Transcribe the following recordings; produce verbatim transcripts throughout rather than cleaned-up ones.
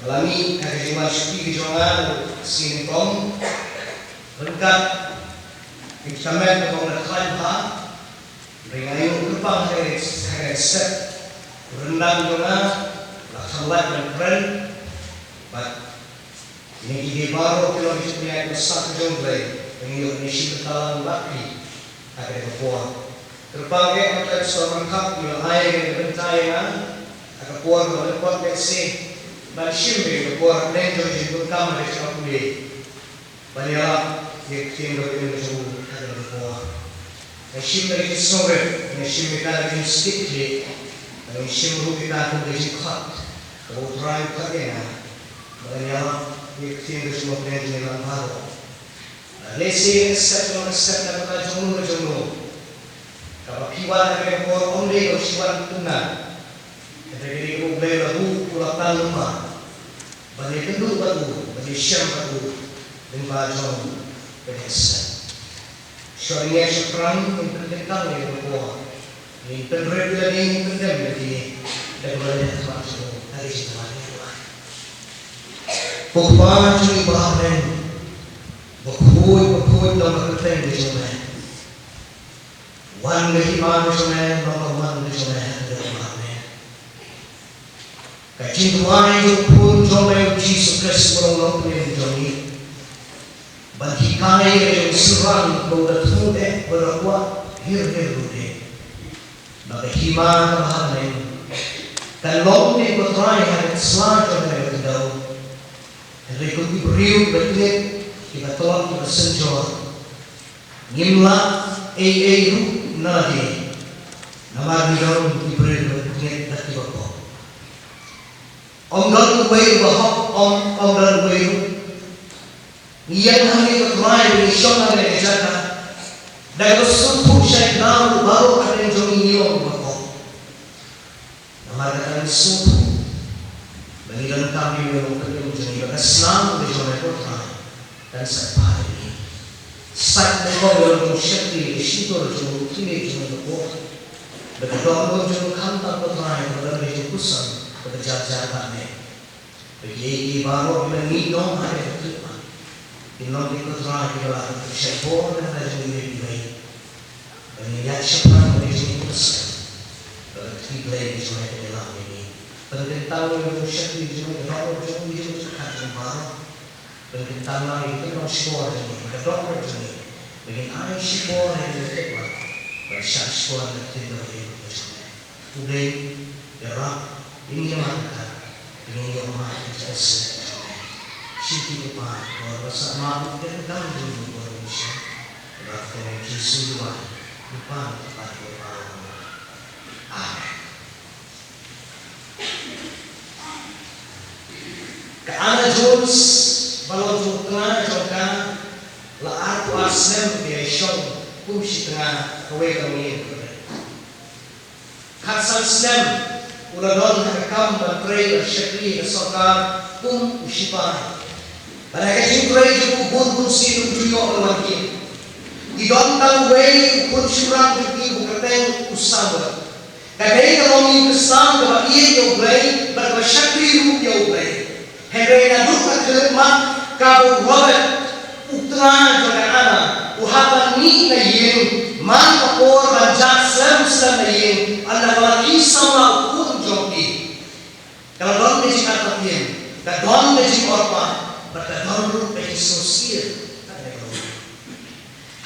La mih ha ka jingwan shuki ka jong nga, sien kong ryngkat ki thamet ka bong na khlaiñ bha. Ring ayu kyrpang ha ka step ryndang jong nga, la kham lait ban kren. Bad kine ki dei baroh ki long ki jingpynïaid ba sah ka jong U Blei. Ngi ïoh ngi shim bynta lang bad phi ha kane ka por. Kyrpang eh, Kpa Blei Sawdong Khap, ïoh ai ïa ka bynta ïa nga ha ka por ba nga kwah beit seh ban shim ïa ka por hapdeng jong ka jingdonkam ha ka jaka pule. Ban ïalap ïa ka ktien dohnud jong u ha kane ka por. Nga shim da ka jingsngewrit, nga shim ïa ka da ka jingstieh khlieh, nga shim ruh ïa ka kum ka jingkhot kaba U Trai u khot ïa nga. Ba ngan ïalap ïa ka ktien ka jong u hapdeng jong ngi lang baroh. Lehse ka step jong ka step na ka bynta jong no jong no. Kaba phi wan ha kane ka por ym dei kaba shu wan kumne. Hynrei ka dei kaba U Blei u la buh, u la tan lyngba ban ïakynduh bad u, ban ïashem bad u lyngba jong kane ka step. Shuwa ngin ïa shaphrang, ngin pynkyntang ïa ka por. Ngin pynrit ïa lade, ngin pyndem ïa lade da kaba la leh ha khmat jong u ha ka jingwan ïa u. Ko Kpa jong ngi ba ha bneng, ba khuid ba khuid long ka kyrteng ka jong me. Wan ka hima ka jong me, long ka mon ka jong me ha ka ri ba ha bneng. Ka jingduwai jong u Khun jong me U Jisu Khrist uba long Nongpynim jong ngi, ban hikai ïa ka jong u synran ba u da thmu eh, ba u da kwah hir hir ruh de. Ba ka hima kaba ha bneng kan long ne ko Trai ha ka sla jong kane ka khyndew. Hynrei kum ki briew kiba tngit, kiba tlot, kiba synjor, ngim lah ei ei ruh na lade, namar ngi don ki briew kiba tngit bad kiba pop. Ym don uwei uba hok, ym, ym don uwei ruh. Ngi ïeng hangne ko Trai, ngi shong ha kane ka jaka da kaba sngewthuh shai kynmaw ruh baroh hapdeng jong ngi ngi long kiba pop. Namar kata ngi sngewthuh ba ngi donkam ïa u Nongpynim jong ngi, ba ka snam ka jong me ko Trai kan sa phah ïa ngi. Sait nyngkong ïa u shakri, ïa ka shyntur jong u, khie jong u, ba ka dohnud jong u khamtam ko Trai kaba don ka jingpuson kaba jar jar bad me. Ba kiei kiei baroh kiba ngi don ha ka khlieh ma, kin long ki ko Trai kiba la ka shait bor na ka jong ngi kiwei. Ba ngin ïaid shaphrang bad ka jingïaid ba ka kti Blei ka jong ngi ka ïalam ïa ngi. Pynkyntang ïa u shakri jong ngi, ka dohnud jong ngi, jong ka jingpynkyntang baroh. Pynkyntang ïa ka dohnud shkor jong ngi, ka dohnud jong ngi. Ba ngin ai shkor ïa ka dohnud, ban shah shkor ïa ka dohnud jong ngi. U Blei, ïarap ïa ngi namar kata, ba ngin ïoh mad ïa ka jingïasyllok jong me. Shim ki, ko Pa, ko Trai, ba sa mad ïa ka kyrdan jong ngi, ko Trai, ba shisha. Ïa kata ka daw ngi duwai, ko Pa, ko Pa, ko Pa. Amen. Ka Anna Jones, ba long jong u tnga jong ka, la arphew ar snem ba ïa shong kum shi tnga ha kawei ka longïing. Khatsan snem u la don ha ka kam ban trei ban shakri ha ka sorkar kum u shipai. Bad ha ka jingtrei jong u, bun bun sien u ju ïoh ban wan kiew. Ki don tang uwei u khun shynrang jong ki uba kyrteng u Samuel. Ka dei ka longïing Khristan kaba ïeit ïa U Blei bad kaba shakri ruh ïa U Blei. Hynrei naduh ka khyllipmat kaba u Robert, u tnga jong ka Anna, u hap ban mih na ïing man ka por ban jah slem slem na ïing, ynda ka la khie samla u khun jong ki. Ka la don ka jingartatien, ka don ka jingorpah, bad ka don ruh ka jingsngewsih.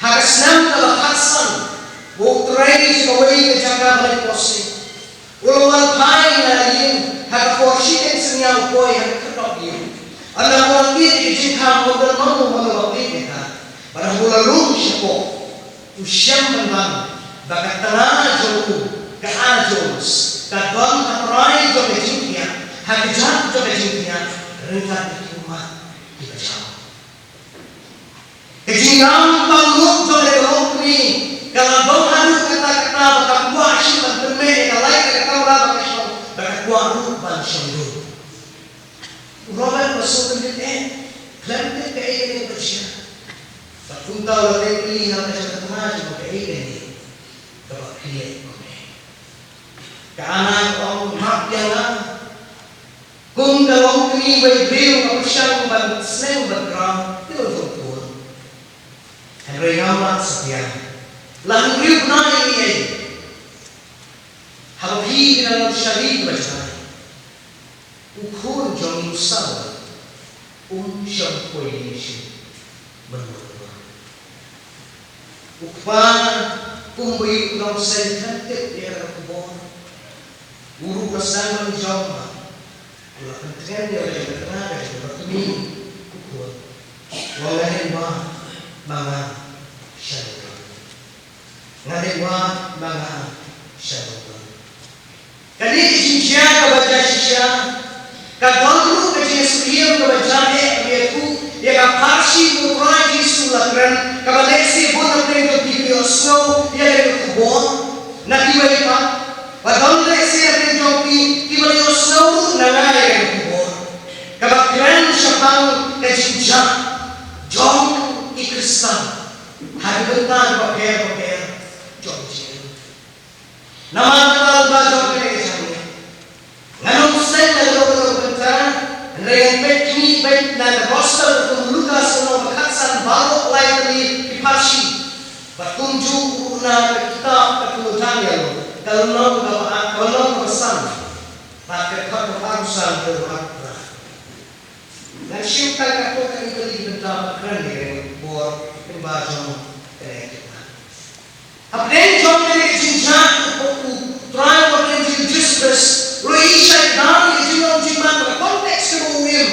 Ha ka snem kaba khatsan ba u trei sha kawei ka jaka ba leit pose, u la wan phai na ïing ha ka por shiteng synñia, u poi ha ka khyrdop ïing. Ynda u la kit ïa ka jingkhang, ym don mano mano ba peit ïa ka. Bad haba u la rung shapoh, u shem bynta ba ka tnga jong u, ka Anna Jones, ka don ha trai jong ka jingthiah, ha kjat jong ka jingthiah, ryngkat bad ki ummat kiba jaw. Ka jingïam bangnud jong ka longkmie ka la don haduh katta katta ba kam kwah shuh ban pynmih ïa ka light ka kamra ba ka shong, ba ka kwah ruh ban shong dur. U Robert u la sngewthuh eh, khlem tip kaei kane kaba jia. Bad kumta u la leit kylli ha ka jong ka tnga jong u kaei kane kaba phi leh kumne. Ka Anna ka ong, map ïa nga, kum ka long Iwei i briew nga pyrshang ban sneng ban kren ïa u jong u khun. Hynrei ngam lah satia. La hynriew bnai ïa i. Haba phi nang shari ba jai, u khun jong i u Samuel um shym poi ïa i shuh. Mynno mynno u kpa kumba ïoh u nongseiñ kan tip ïa ka khubor. U ruh la sdang ban jong ma u la pyntngen ïa u da ka jong ka jong ka kmie u khun. Nga la ïa wad ma nga sha nongpynim. Nga la ïa wad ma nga sha nongpynim. Kane ka jingjia kaba jia shisha ka don ruh ka jingïasyriem kaba jia eh kaba ïathuh ïa ka pharshi ba u Trai Jisu u la kren, kaba lehse bun na pdeng jong phi ki la ïohsngew ïa kane ka khubor. Na kiwei pat, ba don lehse na pdeng jong phi kiba la ïohsngew ruh na nga ïa kane ka khubor. Kaba kren shaphang ka jingjia jong ki Khristan ha ki bynta kiba pher bapher jong ka jingim. Namar kata lyngba jong kane ka jingim, ngan ym sneng na kano kano ka bynta, hynrei ngan peit khmih beit na ka Gospel katkum u Lukas lynnong ba khatsan baroh lai tylli ki pharshi. Bad kumjuh ruh na ka kitab katkum u Daniel ka lynnong kaba ar, ka lynnong kaba san, bad ka dkhot kaba arphew san haduh arphew phra. Ngan shim tang katto katne tylli ki bynta ban kren ïa kane ka khubor lyngba jong kane ka kitab. Hapdeng jong kane ka jingjia, u, u Trai u Jisu Khrist u la ïohi shaphang ïa ka jinglong jingman bad ka context kaba u im.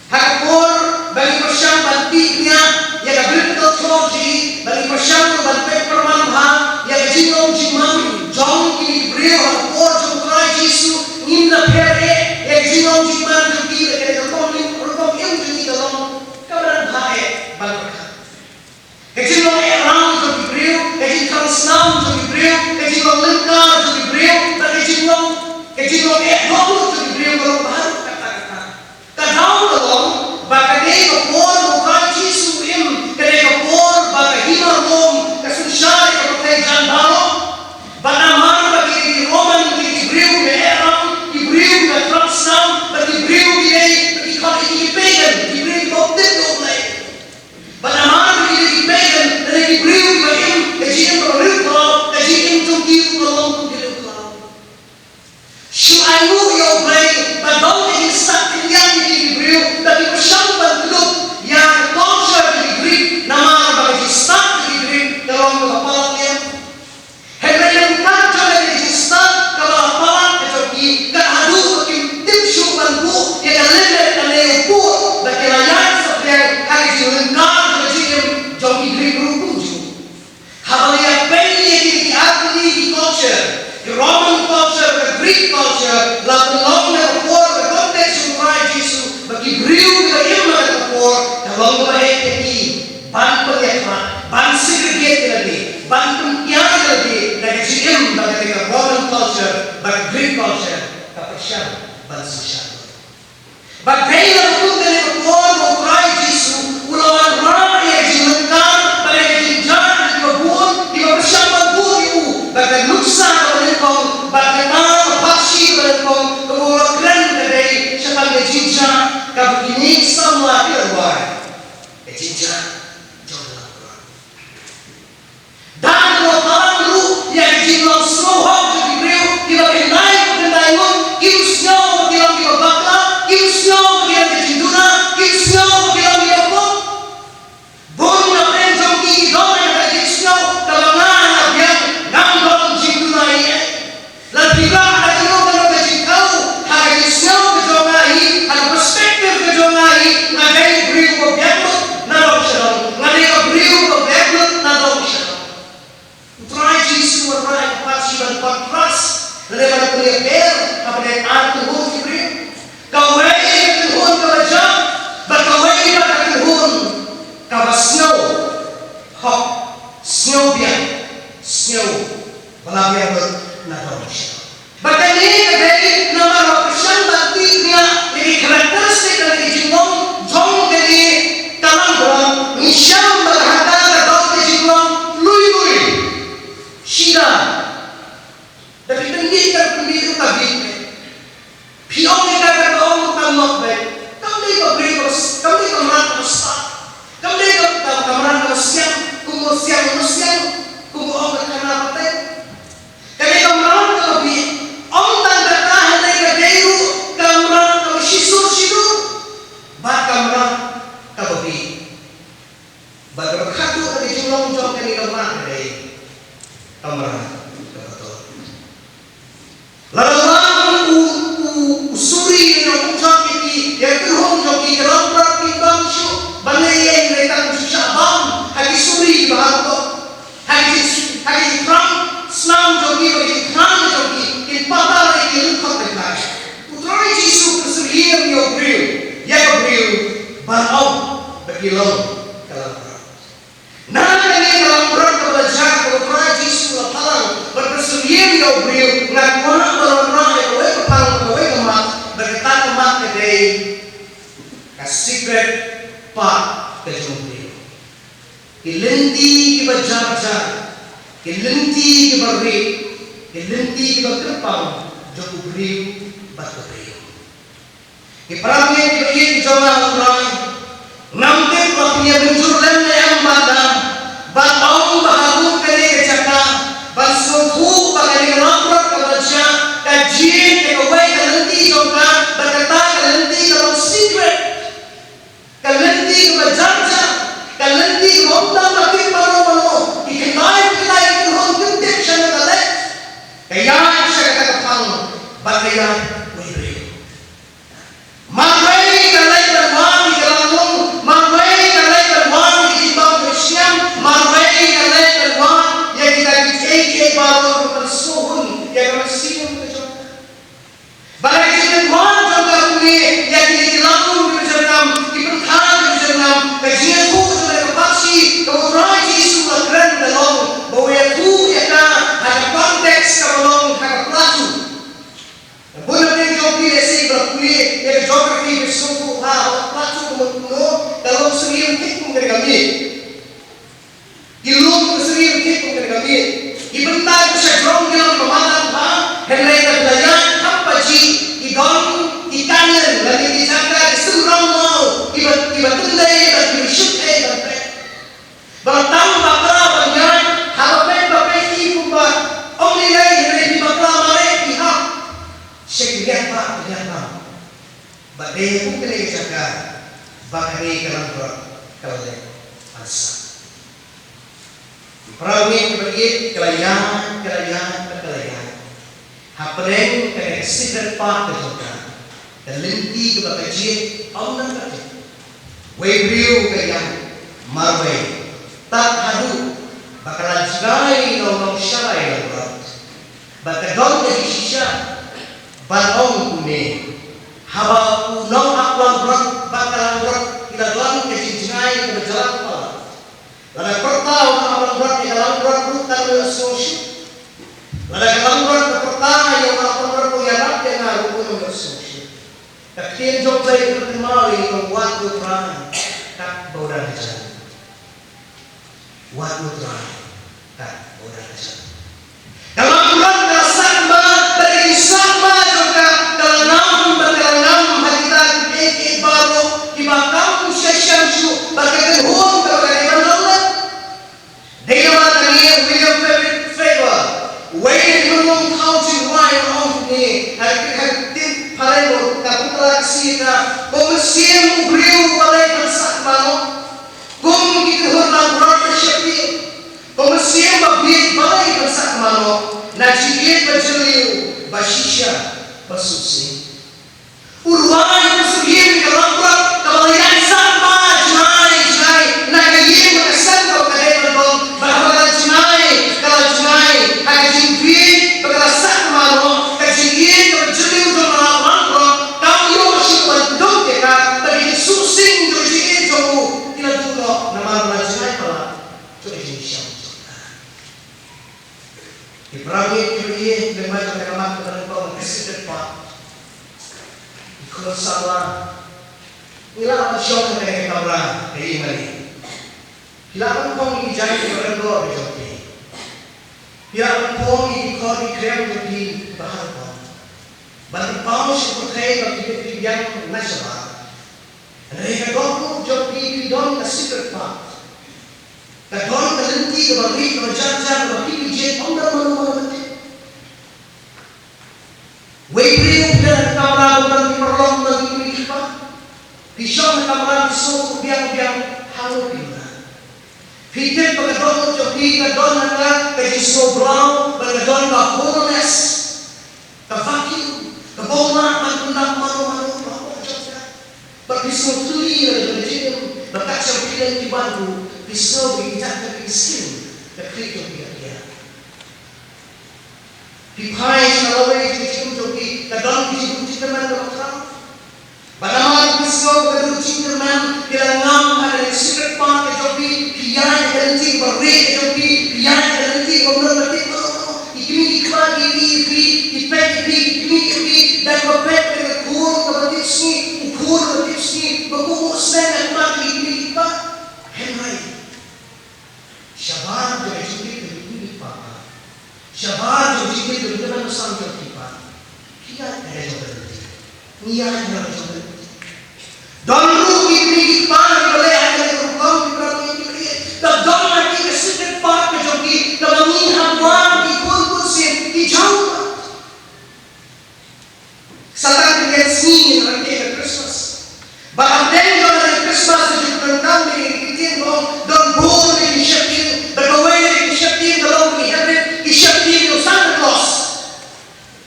Ha ka por ba ngi pyrshang ban tih bniah ïa ka biblical theology, ba ngi pyrshang ban peit pyrman bha ïa ka jinglong jingman jong kine ki briew ha ka por jong u Trai Jisu, ngim da pher eh ïa ka jinglong jingman jong ki, ïa ka rukom im, rukom im jong ki ka long kaba dang bha eh ban pyrkhat. Ka jinglong eh rang jong ki briew, ka jingkhang snam jong ki briew, ka jinglong lyngkar jong ki briew, bad ka jinglong, ka jinglong eh dohnud jong ki briew ka long baroh katta katta. Ka daw ka long ba ka dei ka por ba u Trai Jisu u im, ka dei ka por ba ka hima Rom ka synshar ïa ka pyrthei jan baroh. Bad namar ba ki dei ki Roman, ki dei ki briew kiba eh rang, ki briew kiba thrang snam, bad ki briew ki dei, ki khot ïa ki pagan, ki briew kiba bym tip ïa U Blei. Bad namar ba ki dei ki pagan, lane ki briew kiba im ka jingim kaba riewkhlaw, ka jingim jong ki ka long kum ki riewkhlaw. Shu ainguh ïa U Blei ba don ka jingstad khyndiat ïa ki briew, ba ki pyrshang ban kdup ïa ka culture jong ki Greek, namar ba ka jingstad jong ki Greek ka long kaba palat liang. Hynrei ryngkat jong ka jingstad kaba la palat ka jong ki, ka haduh ba kim tip shuh ban buh ïa ka limit lane u pud, ba ki la ïaid saphriang ha ka jinglyngkar jong ka jingim jong ki Greek ruh kumjuh. Haba la ïapeit ïa kine ki artylli ki culture, ki Roman culture, ka Greek culture, la pynlong na ka por ka context jong u Trai Jisu, ba ki briew kiba im ha ka por ka long kaba eh ïa ki ban pynïakhlad, ban segregate ïa lade, ban pynïakhlad ïa lade da ka jingim ba ka dei ka Roman culture bad ka Greek culture ka pyrshang ban synshar. Bad dei na ka kum kane ka por ba u Trai Jisu u la wanrah ïa ka jinglyngkar bad ïa ka jingjia ïa kiba bun kiba pyrshang ban bud ïa u, bad ka nuksa kaba nyngkong bad kata ka pharshi kaba nyngkong kaba u la kren ka dei shaphang ka jingjia kaba kine ki samla ki la duwai, ka jingjia jong ka Lamram. Da kaba palat ruh ïa ka jinglong sngewhok jong ki briew kiba khyndai, khyndai ngut, kim sngew ba ki long kiba bakla, kim sngew ba ki long ka jingduna, kim sngew ba ki long kiba pop. Bun na pdeng jong ki ki don ka jingsngew kaba nga, nga biang, ngam don jingduna ïa. Lada phi lah da kano kano ka jingkhaw ha ka jingsngew ka jong nga hi, ha ka perspective ka jong nga hi, nga dei u briew uba biang lut na dong sha dong, nga dei u briew Ban ong ba ki long ka langbrot. Na kane ka langbrot kaba la jia kaba U Trai Jisu u la pynlang bad pynsyriem ïa u briew, nga kwah ba la wanrah ïa kawei ka phang, kawei ka mat, bad kata ka mat ka dei ka secret part ka jong u briew. Ki lynti kiba jar jar, ki lynti kiba rit, ki lynti kiba kyrpang jong u briew bad ka briew. Ki para bangeit kiba ïeit ki jong nga ha U Trai, ngam tip ba phin ïa mynjur lem ne em bad nga ban ong ba ha kane ka jaka ban sngewthuh ba kane ka langbrot kaba la jia ka jied ïa kawei ka lynti jong ka, bad kata ka lynti ka long secret. Ka lynti kaba jar jar, ka lynti kaba ym dang la tip mano mano, ki khyndai ki khyndai ki kynhun kim tip shano ka leit. Ka ïaid sha kata ka phang bad ka ïaid wei briew. Marwei ka leit ban wan ïa ka lawnglung, marwei ka leit ban wan ïa ki jingbam ki jingsiam, marwei ka leit ban wan ïa kita kiei kiei baroh ban sngewhun ïa ka mynsiem ka jong ka. Ba la ka jingwan jong ka kumne ïa kine ki lawnglung ki jingdam, ki pynthang ki jingdam, ka jingïathuh jong ka patsi kaba U Trai Jisu u la kren ka long ba u ïathuh ïa ka ha ka context kaba long ha ka plateau. Bun na pdeng jong phi lehse ba la pule ïa ka geography, phi sngewthuh ba ha ka plateau ka mut kumno, ka long syriem thik kum kane ka miej. Ki lum ka syriem thik kum kane ka miej. Ki bynta ki sha jrong ki long kiba madan bha, hynrei lada phi la ïaid kham pajih, ki don ki canyon lane ki jaka ki symrang maw, kiba, kiba tyndei bad kiba sheptieng ban peit. Ba la tang bakla ban ïaid, haba peit ba peit hi kumba ym lei lei, hynrei phi bakla mareh phi hap sha ki riat ba, ki riat ba. Ba dei kum kane ka jaka ba kane ka langbrot ka la leit ban sah. Para bangeit kiba ïeit, ka la ïaid, ka la ïaid, ka la ïaid. Hapdeng kane ka secret part ka jong ka, ka lynti kaba ka jied ym dang ka tip, wei briew ka ïaid marwei tad haduh ba ka la jngai na u nongsharai langbrot. Bad ka don ka jingshisha ban ong kumne, haba u nongap langbrot bad ka langbrot ki la don ka jingjngai kaba jlan palat. Lada pyrta u nongap langbrot ïa ka langbrot ruh kan ym ïohsngew shuh. Lada ka langbrot ka pyrta ïa u nongap langbrot ba u ïarap ïa nga ruh kan ym ïohsngew shuh. Ka ktien jong U Blei ka pynkynmaw ïa ngi, wat U Trai kat ba u dang hajan. Wat U Trai kat ba u dang hajan. Ka langbrot ka la sah ma, bad ka jingsah ma jong ka ka la ngam, bad ka la ngam ha kita kiei kiei baroh kiba kam shisha shuh, bad ka kynhun kaba ka dei ban long leh. Dei namar kane u William Faber, Faber, uwei na ki nongthaw jingrwai, u ong kumne ha ka ktien phareng, ka pynkylla ka sngi, ka, ko mynsiem u briew, balei phan sah mano? Kum ki kynhun langbrot ka sheptieng. Ko mynsiem babieit, balei phan sah mano? Na jingïeit ba jylliew, ba shisha, ba shisha. U rwai u syriem ïa ka langbrot kaba la ïaid sah ma jngai jngai na ka ïing bad ka sem kaba ka dei ban don, bad haba ka la jngai, ka la jngai ha ka jingbieit ba ka la sah mano, ka jingïeit kaba jylliew jong ka langbrot kam ïoh shuh ban duk ïa ka, bad ka jingsuk sing jong ka jingïeit jong u ki la duh noh namar ba la jngai palat jong ka jingshem jong ka. Ki para bangeit kiba ïeit, lem bad kata ka mat kaba nyngkong, ka secret part. Ki khun samla, ngi lah ban shong ha kane ka kamra ka ïing mane. Phi lah ban phong ïa ki jaiñ kiba ryngkoh jong phi. Phi lah ban phong ïa ki khor ki krem jong phi kiba ha rukom. Ban pynpaw sha pyrthei ba phi dei phi biang na shabar. Hynrei ka dohnud jong phi, phi don ka secret part. Ka don ka lynti kaba rit kaba jar jar kaba phi, phi jied ym don mano mano ban tip. Wei briew phi don ha kamra, ym don ki paralok, ym don ki kmie ki kpa. Phi shong ha kamra, phi sngewthuh biang biang, hangne phi don. Phi tip ba ka dohnud jong phi ka don ha ka, ka jingsngewblaw, ba ka don ka hollowness. Ka vacuum, kaba ym lah ban pyndap mano mano hapoh jong ka. Bad phi sngew thylli na ka jingim, bad kat shaba phi leit phi wan ruh, phi sngew ba ki kjat jong phi ki skim ka khlieh jong phi ka kiar. Phi phai sha lawei jong ka jingim jong phi, ka don ka jingduh jingkyrmen kaba khraw. Bad namar phi sngew ba ka duh jingkyrmen, Ïa, ïa, ïa. Don ruh ki kmie ki kpa kiba leh ha kane ka rukom kiba ngi ki kmie. Ka don ha ki ka secret part ka jong ki kaba ngi hap wan ki khun bun sien ki jaw. Sa tang ka sngi ngin rakhe ka Christmas. Ba hapdeng jong ka Christmas ka jong ka, tang ki ktien ba ong don bun ki sheptieng, ba kawei ki sheptieng ka long ki habit, ki sheptieng jong Santa Claus.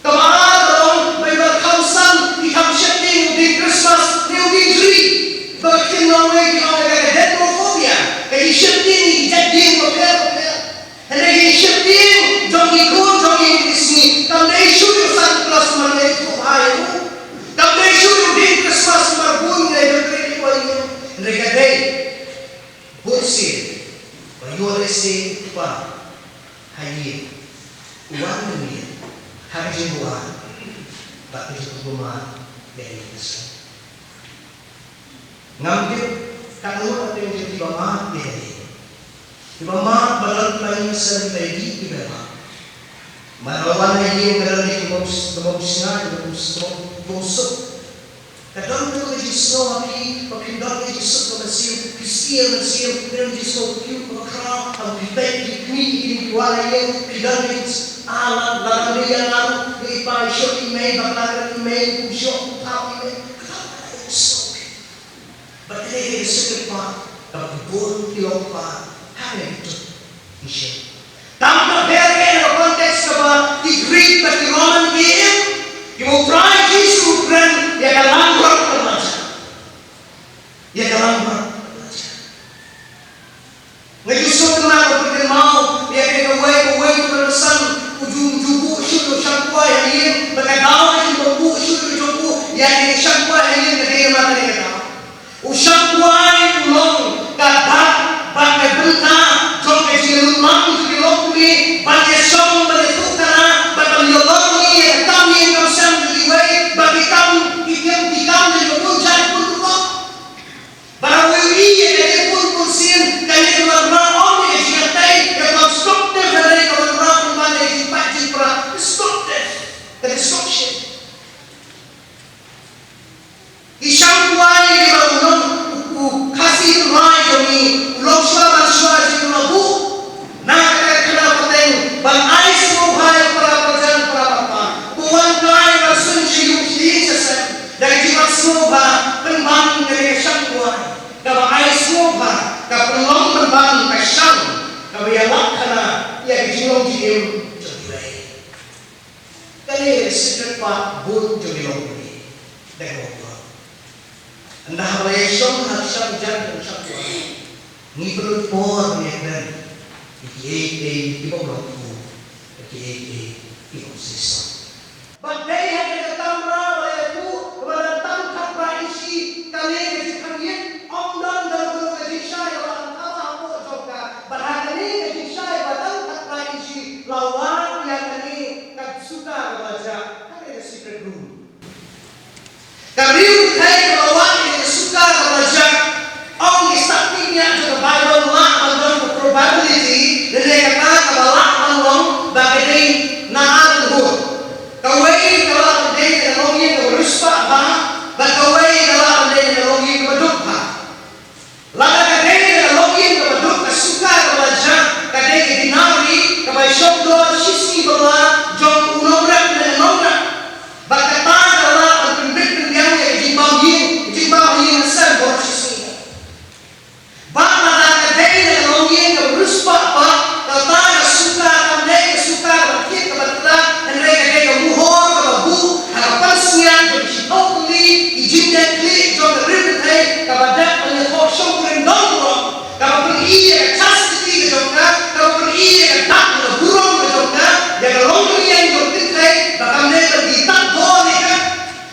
Kaba ar ka long ba ïa ba kham san, ki kham sheptieng u dieng Christmas ne u dieng jri. Ba ka ktien Nongwei ki ong ka dendrophobia. Ka ïa sheptieng ïa ki jait dieng bapher bapher. Hynrei ka ïa sheptieng jong ki khun jong ngi kine ki sngi kam dei shuh ïa u Santa Claus mar ngi ïathuh bha ïa u. Kam dei shuh ïa u dieng Christmas mar bun ngi ïa dep ïa u. Hynrei ka dei bun sien ba ïoh lehse u kpa ha ïing u wan mynmiet ha ka jingduwai bad ka jingkyrkhu ïa ka ïing ka sem. Ngam tip katno ka teng jong kiba mad ïa kane. Kiba mad ba don pynban ïa ka sem kiba ïa ki kiba mad. Mar la wan ha ïing ka don ïa kiba bym, kiba bym shngaiñ, kiba bym, kiba bym suk. Ka don ka jingsngew ha phi ba phim don ka jingsuk ka mynsiem, phi sngewsih mynsiem, ka don ka jingsngew kaba khraw, haba phi peit phi kmie ïa ki wan ha ïing, phi don ka jings, ah, la, la dang dei ïa nga ruh, ïa i pa i shoh i mei, bakla ka i mei, kum shoh, kum thap i mei. Ka don ka jingsngew. Bad kane ka secret part kaba ki bun ki long part ha kane ka juk ki shem. Tang ba pher ïa ka context kaba ki Greek bad ki Roman ki im, ki ba U Trai Jisu u kren ïa ka langbrot kaba la jia. Ïa ka langbrot kaba la jia. Nga ju sngewtynnat ban pynkynmaw ïa kane kawei, kawei tu ka rynsan u ju, ju buh shuh ïa u shangkwai ha ïing, bad ka daw ka jingbuh shuh ïa u jong u ïa kane ka shangkwai ha ïing ka dei namar kane ka daw. U shangkwai u long ka dak bad ka bynta jong ka jinglong jong ki longkmie ban ïashong, ban ïathuhkhana bad ban ïalong ïa ka kam ïing kam sem jong kiwei, bad ki kam, ki kam, ki kam jong ki bun jait bun rukom. Ba la wei ïa kane bun bun sien, kane ka wanrah ym ïa ka jingïatei ïa ka constructive, hynrei ka wanrah pynban ïa ka jingpait jingpra, destructive, ka destruction. Ki shangkwai kiba u nong, u, u Khasi tynrai jong ngi u long shuwa ban shuwa jong u la buh na kata ka khana pateng ban ai sngewbha ïa para marjan para marpa ba wan kai ban sngewsih sha ïing sha sem da ka jingwan sngewbha pynban kane ka shangkwai. Kaba ai sngewbha, ka pynlong pynban ka shang, kaba ïalap khana ïa ka jinglong jingim jong kiwei. Kane ka secret part bun jong ki longkmie. Da kaba bun. Ynda haba ïashong ha ka shang jan ka shangkwai, ngi pynlut por ban ïakren ïa kiei kiei kiba bym long khuh, ïa kiei kiei kiba bym shisha. Bad dei ha kane ka kamra ba la ïathuh ba la tang khatphra inshi, kane ka jingkhang ïit ym don kano kano ka jingshai ba la tang kaba hapoh jong ka. Bad ha kane ka jingshai ba tang khatphra inshi la wad ïa kane ka suka kaba la jah ha kane ka secret room. Ka riew kynthei kaba wad ïa kane ka suka kaba la jah. Ong ki stad pynïaid jong ka Baibl lah ban don ka probability, lane kata kaba lah ban long ba ka dei na ar kynhun. Kawei ka lah ban dei na ka longïing kaba riewspah bha, bad kawei ka lah ban dei na ka longïing kaba duk bha. Lada ka dei na ka longïing kaba duk, ka suka kaba la jah ka dei ka denarii kaba shong dor shisngi ba la jong u nongrep ne nongrep. Bad kata ka lah ban pynbit pynbiang ïa ka jingbam ïing, ka jingbam ïing ha sem baroh shisngi. Bad lada ka dei na ka longïing kaba riewspah pat, kata ka suka kam dei ka suka kaba thied kaba tla, hynrei ka dei ka muhor kaba buh ha ka pansngiat jong ki shiphew tylli ki jingdie khlieh jong ka riew kynthei kaba dep ban ïakhoh shongkurim don burom, kaba pyni ïa ka chastity ka jong ka, kaba pyni ïa ka dak ka burom ka jong ka ïa ka longïing jong ka kynthei, ba kam dei ban die tad bor ïa ka.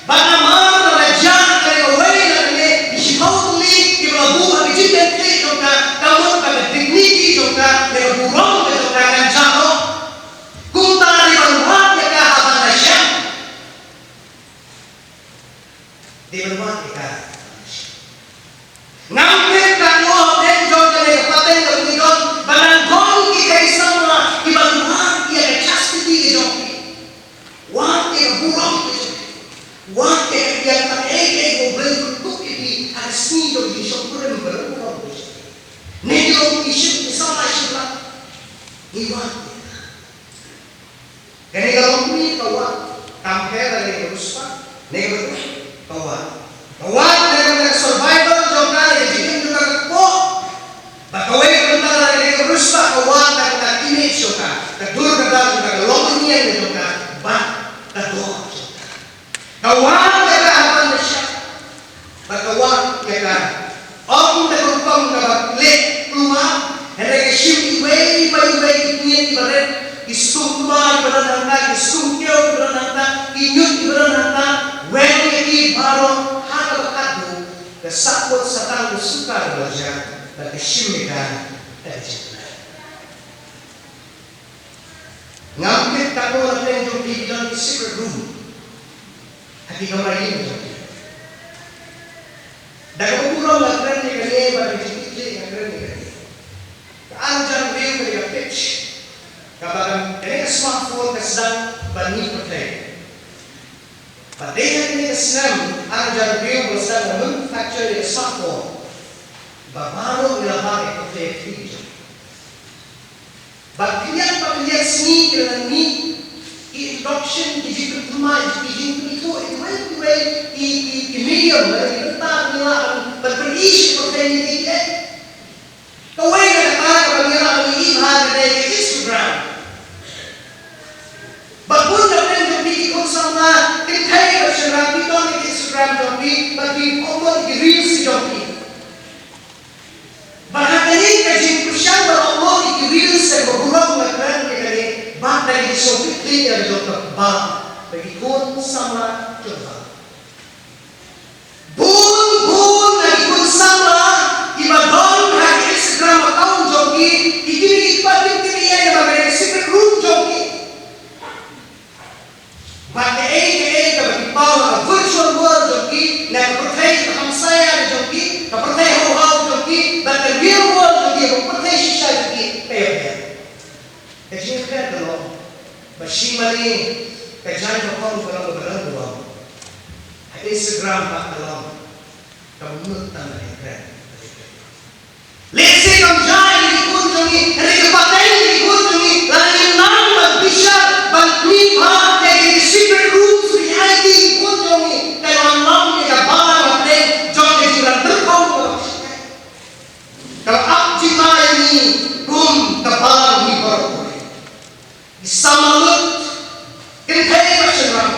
Bad namar ba la jah kane kawei na kine ki shiphew tylli kiba la buh ha ka jingdie khlieh jong ka, ka mut ba ka dignity jong ka ne ka burom ka jong ka kan jah noh. Kumta dei ban wad ïa ka ha ban da shem. Dei ban wad ïa ka. Ngam tip katno hapdeng jong kane ka pateng kaba ngi don, ba nang don kita ki samla kiban wad ïa ka chastity ka jong ki. Wad ïa ka burom ka jong ki. Wad ïa ka Ïa kaei kaei ba U Blei u kyrkhu ïa phi ha ka sngi jong ka jingshongkurim ba la burom. Ne ki long ki shim ki samla shim lak. Ngi wad ïa ka. Kane ka longkmie ka wad. Kam pher ïa kane ka riewspah ne ka bynta, ka wad. Ka wad na ka bynta ka survival jong ka, na ka jingim jong ka, ka kpoh. Bad kawei ka bynta na kane ka riewspah ka wad na ka bynta ka image jong ka, ka dur ka dar jong ka, ka longkmie jong ka, bad ka doh jong ka. Ka wad ïa ka ha ban da shah. Bad ka wad ïa ka. Ym da ka rukom kaba leh kulmar. Hynrei ka shim iwei pa iwei ki tngen kiba rit, ki stung tma kiba don hangta, ki stung kiew kiba don hangta, ki ñiut kiba don hangta. Weng ïa ki baroh ha kaba khatduh. Ka sahkut satang ka suka kaba jia. Bad ka shim ïa ka da ka jingkhlaiñ. Ngam tip katno na pdeng jong phi ki don ki secret room ha ki kamra ïing jong phi. Da kaba burom nga kren ïa kane, bad ka jingkitkhlieh nga kren ïa kane. Ka ar hajar hynriew ka dei ka pitch kaba kane ka smartphone ka sdang ban mih pyrthei. Bad dei ha kane ka snem ar hajar hynriew ba sdang ban manufacture ïa ka smartphone ba baroh ngi la bah ïa ka pyrthei ha ka kti jong ngi. Bad khyndiat pa khyndiat sngi ki la nang mih ki introduction, ki jingpynthymmai, ki jingpynthuh ïa kiwei kiwei ki, ki, ki medium, lane ki bynta ba ngi lah ban, ban pyni sha pyrthei ïa kiei kiei. Kawei na kata kaba ngi lah ban ïohi bha ka dei ka Instagram. Bad bun na pdeng jong phi ki khun samla, kynthei bad shynrang, phi don ïa ka Instagram jong phi, bad phi upload ïa ki reels jong phi. Bad ha kane ka jingpyrshang ban upload ïa ki reels, kaba burom nga kren ïa kane, bad ka dei ka jingsngewthuh ïa ka jong ka Balang bad ki khun samla jong ka. Bun bun na ki khun samla kiba don ha ki Instagram account jong ki, ki kmie ki kpa kim tip ei ei namar ka dei ka secret room jong ki. Bad kaei kaei kaba ki paw ha ka virtual world jong ki, na ka pyrthei ka hamsaïa jong ki, ka pyrthei haw haw jong ki, bad ka real world jong ki, ka pyrthei shisha jong ki, ka ïapher. Ka jingïapher ka long ba shi mane ka jaiñ ba khong ka long kaba don burom. Ha Instagram pat ka long kaba mut tang ban ïakren. Lehse kam jia ïa ki khun jong ngi, hynrei ka pateng ïa ki khun jong ngi, lada ngim nang ban bishar, ban pynbha ïa ki secret rooms behind ki khun jong ngi, kan wan long ïa ka balang hapdeng jong ka jingran tyrkhong kaba shai. Kaba ap jingma ïa ngi kum ka balang hi baroh. Ki samla lut, kynthei bad shynrang.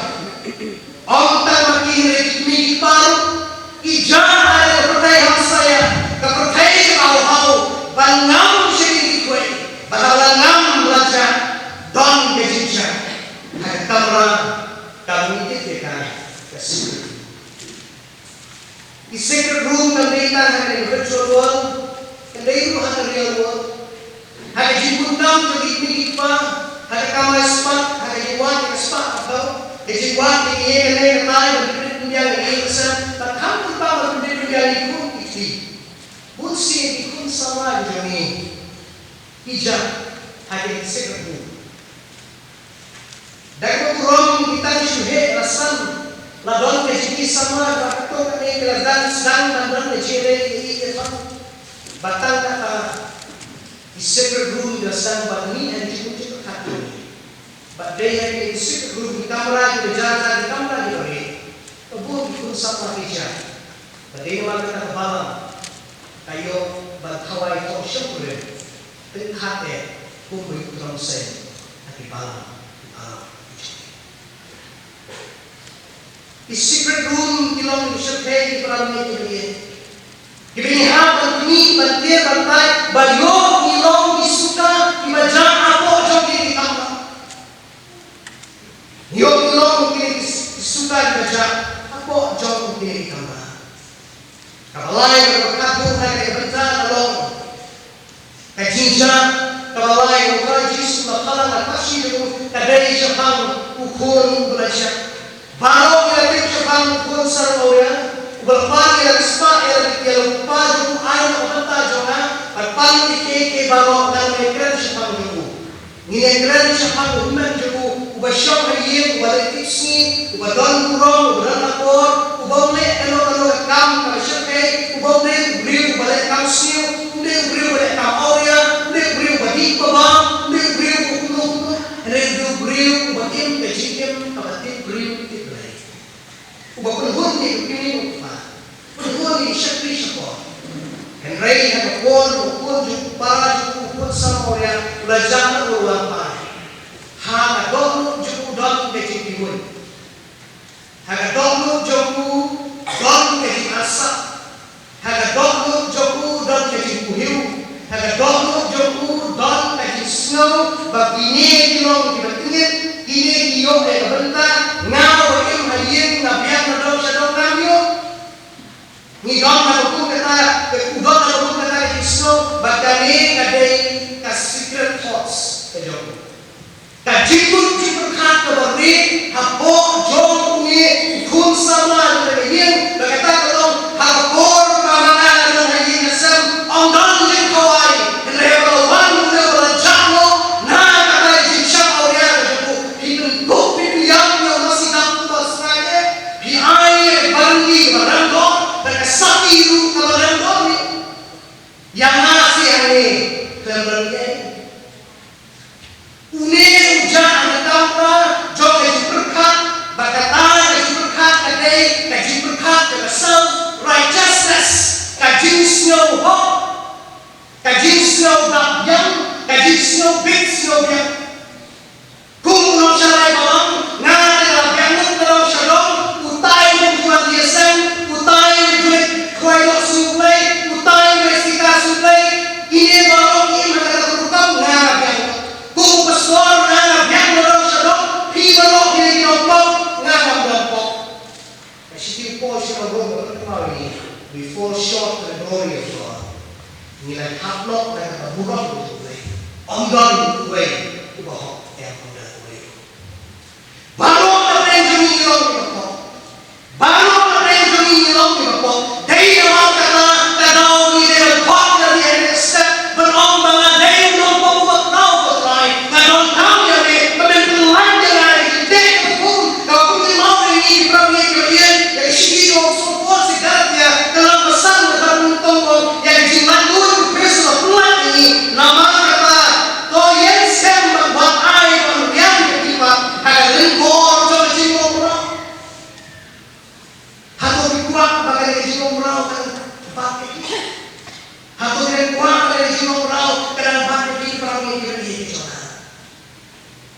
Ym tang ma ki hynrei ki kmie ki kpa ruh ki jah ha ka pyrthei hamsaïa, ka pyrthei kaba haw haw, ban ngam sha ki kiwei, bad lada ngam la jah, don ka jingjia ha ka kamra kaba ngi tip ïa ka, ka secret. Ki secret room kam dei tang ha ka virtual world, ka dei ruh ha ka real world. Ha ka jingpyndonkam jong ki kmie ki kpa, ha ka kamai spah, ha ka jingwad ïa ka spah ka thaw, ka jingwad ïa kane ka tai ban pynrit pynbiang ïa ka ïing ka sem, bad kham kyrpang ban pynrit pynbiang ïa ki khun ki kti. Bun sien ki khun samla ki jong ngi ki jah ha ki secret room. Da kaba burom ngi tang shu heh la san, la don ka jingïasamla ba katto katne ki la dang sdang ban don ka jingïaleh ïa i ïa i. Bad tang kata ki secret room ki la sdang ban mih ha ki jingmut jingpyrkhat jong ngi. Bad dei ha ki secret room, ki kamra kiba jar jar, ki kamra kiba rieh, ba bun ki khun samla ki jah. Bad dei namar kata ka balang ka ïoh ban thawai thoh shongkurim. Pynkhih eh kum u Trai Blei ha ki balang, ki balang. Ki secret room ki long ki shyrkhei, ki para bangeit, ki para bangeit kiba ngi hap ban kynmaw, ban tiar, ban tai ba ïoh ngi long ki suka kiba jah hapoh jong kine ki kamra. Ïoh ngi long kine ki suka kiba jah hapoh jong kine ki kamra. Kaba lai, kaba khatduh na ka bynta ka long ka jingjia. Kaba lai, U Trai Jisu u la pynpaw na ka shithi jong u, ka dei shaphang u khun uba la jah. Baroh ngi la tip shaphang u khun sarong awria uba la pan ïa la ka spah ïa la, ïa la u kpa jong u, ai noh ka bynta jong nga bad pan ïa kiei kiei baroh. Ngan ïakren shaphang jong u. Ngin ïakren shaphang u hynmen jong u, uba shong ha ïing, uba leh tipsngi, uba don burom, uba don akor, Pynhun ïa ki shakri shakor. Hynrei ha ka por ba u khun jong u para jong u, u khun samla Uriah, u la jah noh u la wan phai. Ha ka dohnud jong u don ka jingkyrhuh. Ha ka dohnud jong u don ka jingarsap. Ha ka dohnud jong u don ka jingkuhiew. Ha ka dohnud jong u don ka jingsngew ba kine ki long kiba tyngeh, kine ki ïoh ïa ka bynta, nga ba im ha ïing nga biang na dong sha dong ngam ïoh. Ngi don ha ka bun kata, u don ha ka bun kata ka jingsngew ba kane ka dei ka secret thoughts ka jong u. Ka jingmut jingpyrkhat kaba rit hapoh jong une u khun samla jong ka ïing, ba kata ka long ha ka por ba nga nga don ha ïing ha sem, ym don jingkhawai, hynrei ba la wan une ba la jah noh na kata ka jingshah awria ka jong u. Phi pynkup phi pynïap ïa u masi dap u ba sngewthuh, phi ai ïa ka barangli kaba rem doh, bad ka sakhi ruh kaba rem doh. Ïa nga seh hangne khlem don ei. Une u jah ha ka bynta jong ka jingpyrkhat, ba kata ka jingpyrkhat ka dei ka jingpyrkhat jong ka self righteousness, ka jingsngew hok, ka jingsngew dap biang, ka jingsngew bit sngew biang. Kum u nongshakri ba ong, nga te nga la biang lut na dong sha dong, utai uba ju wan ïaseng, utai uba ju leit khwai doh sha U Blei, utai uba leit sika sha U Blei, kine baroh ki im ha kata ka rukom, nga nga biang lut. Kum u pastor nga nga biang na dong sha dong, phi baroh kine ki nongpop, nga ngam don pop. Ka shithi u Paul sha ki Rom ka kynmaw ïa ngi, we fall short of the glory of God. Ngi la khap noh na ka burom jong U Blei. Ym don uwei uba hok, ym don uwei. Baroh na pdeng jong ngi ngi long kiba pop. Baroh na pdeng jong ngi ngi long kiba pop. Dei namar kata ka daw ngi dei ban khot ïa me, ban step, ban ong ba nga dei u nongpop uba khraw, ko Trai. Nga donkam ïa me ba men pynlait ïa nga ïa ka jingteh kaba bun, kaba pynkynmaw ïa ngi ki para bangeit kiba ïeit. Ïa ka shithi jong u Sngewbha Paul sha ki Galatia, ka lynnong ba san, ka dkhot ba nyngkong, ïa ka jinglaitluid u Khrist u la pynlait ïa ngi. Namar kata, to ïeng skhem ban wad ai ban riam ïa phi pat ha ka lyngkor jong ka jinglong mraw. Hato phi kwah ba kane ka jinglong mraw kan bat ïa phi? Hato phi kwah ba kane ka jinglong mraw kan bat ïa phi, para bangeit kiba ïeit jong nga?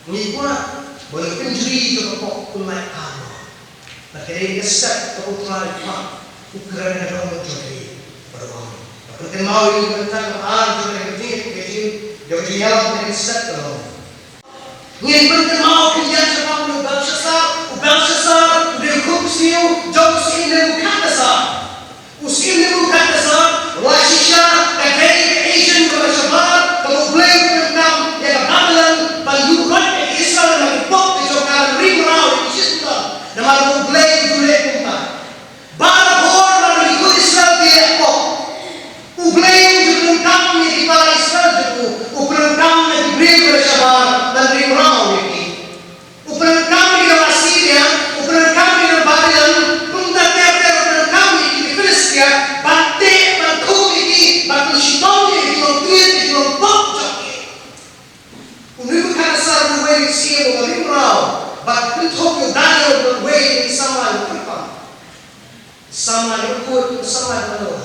Ngi kwah ba u nongpynjri jong ka pop un lait arngut. Bad ka dei ka step kaba U Trai u kwah, u kren ha ka dohnud jong ka ïing. Bad u ong, bad u pynkynmaw ïa ngi ka bynta kaba ar jong ka jingïalap, jong ka jingïalap, ka dei ka step ka long. Ngin pynkynmaw khyndiat shaphang u Belshassar. U Belshassar u dei u khun ksiew jong u syiem Nebukadnesar. U syiem Nebukadnesar, la shisha ka dei ka agent kaba shabar kaba U Blei u pyndonkam ïa ka Babilon ban ïuh roit ïa ka Israel na ka pop ka jong ka, ban ri mraw ïa ki shisha. Namar ba U Blei u ju leh kumta. Barabor lada ki khun Israel ki leh pop, U Blei u ju pyndonkam ïa ki para Israel jong u, u pyndonkam ïa ki briew kiba shabar ban ri mraw ïa ki. U pyndonkam ïa ki nong Assyria, u pyndonkam ïa ki nong Babilon, kumta ter ter u pyndonkam ïa ki Philistia, ban teh, ban khuh ïa ki, ban pynshitom ïa ki nongtngen, ïa ki nongpop jong ki. U Nebukadnesar u wei u syiem uba ri mraw, bad kynthup ïa u Daniel uba wei u samla u kyrpang. Samla u kut, samla u kut.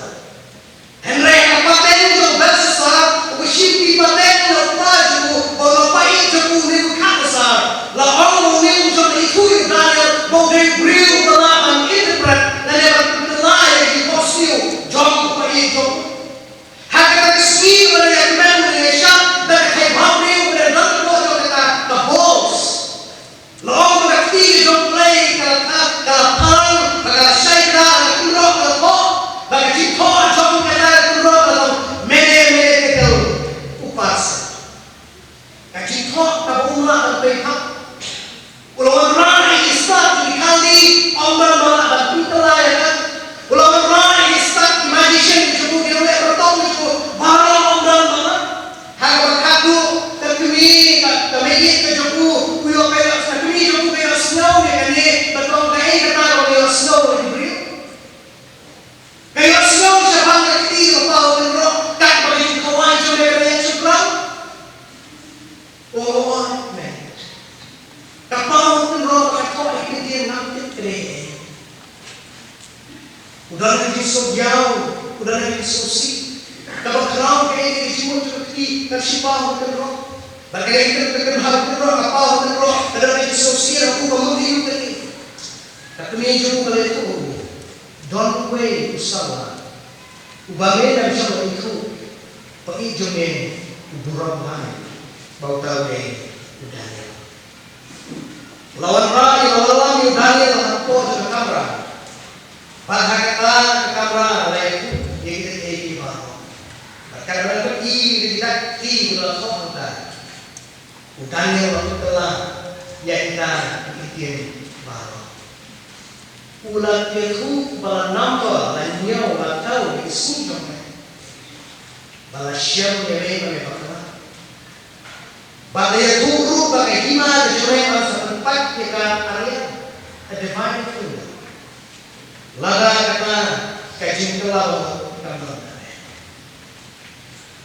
Hynrei ha ka pateng jong u Belshassar, uba shim ki pateng na u kpa jong u, bad u kpa ïeit jong u Nebukadnesar, la ong ba une u shong ithuh ïa u Daniel ba u dei u briew uba lah ban interpret lane ban pynkylla ïa ki bongsniew jong u kpa ïeit jong u. Ha kata ka sngi ba la ïakmen, ba la ïashah da ka thaiba briew, ba la don hapoh jong kata ka bowls, la ong ba ka kti ka jong U Blei ka la, ka la phang, ba ka la shai kdar, ka la kynroh, ka la thoh, ba ka jingthoh jong kata ka kynroh ka long, Mene, Mene, Tekel, Upharsin. Ka jingthoh kaba um lah ban pynthap. U la wanrah ïa ki stad jong ki Khaldi, U don ha ka jingsngewdiaw, u don ha ka jingsngewsih. Kaba khraw ka dei ka jingmut jong ka kti, kam shym paw ha ka kynroh. Bad ka dei ka kynroh, ka paw ha ka kynroh, ka don ka jingsngewsih ha u ba mut ïa u kane. Ka kmie jong u ka la ïathuh ha u, don uwei u samla uba me dang shah ïathuh, peit jong me u burom bha, ba uta u dei u Daniel. La wanrah ïa la wallam ïa u Daniel hapoh jong ka kamra. Bad ha kata ka kamra la ïathuh ïa kita kiei kiei baroh. Bad katba la pyni ïa kita kiei kiei ba la thoh hangta, u Daniel u la pynkylla ïa kita kiei kiei baroh. U la ïathuh ba la namar la ñiew la thaw ïa ki sngi jong me, ba la shem ïa me ba me bakla. Bad la ïathuh ruh ba ka hima ka jong me kan sa pynpait ïa ka arian, a divine kingdom. Lada kata ka jingkylla ba mut kam don.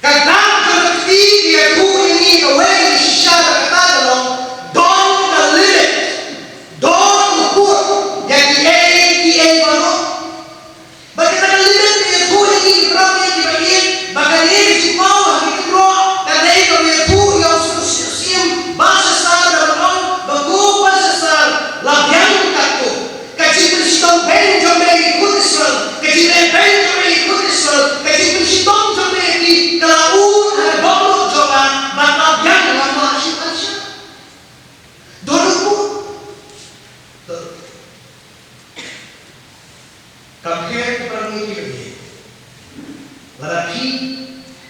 Kata ka kti ka ïathuh ïa ngi kawei ka shisha ba kata ka long, don ka limit, don u kut ïa kiei kiei baroh. Bad kata ka limit ka ïathuh ïa ngi ki para bangeit kiba ïeit ba kane ka jingpaw ha ka kynroh ka dei kaba ïathuh ïa u syiem Belshassar, da ban ong ba ko Belshassar, la biang katto. Ka jingpynshitom beiñ jong me ïa ki khun Israel, ka jingleh beiñ jong me ïa ki khun Israel, ka jingpynshitom jong me ïa ki ka la ud ha ka dohnud jong nga, bad la biang, ngam lah shuh ban shah. Dohnud. Dohnud. Kam pher ki para bangeit kiba ïeit. Lada phi